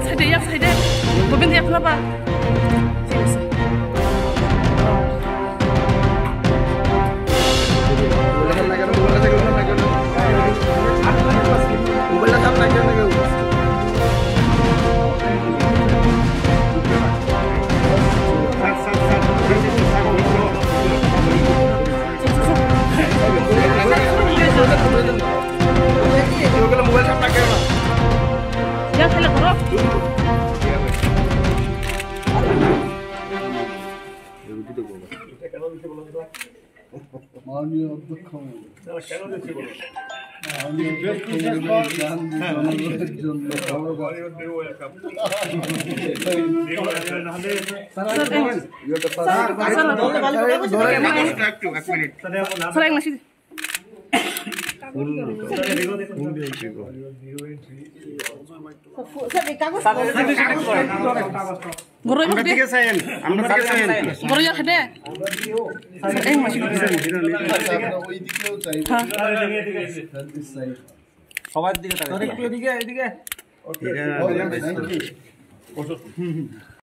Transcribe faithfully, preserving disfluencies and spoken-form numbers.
Side, yak side. Govind, yak laba. মাননীয় অধ্যক্ষ মহোদয়। মাননীয় অধ্যক্ষ মহোদয়, গান জনগণের জন্য। Sir, sir, sir, sir, এক মিনিট। Sir, এক মিনিট। Goro, আমরা দিকে চাইন, আমরা দিকে চাইন। Goro, ya khade. Sir, eh, masih. Sir, আমরা ওইদিকেও চাই। হ্যাঁ। Sir, this side। সবার দিকে তাকান। Sir, একটু এদিকে, এদিকে। Okay। Thank you।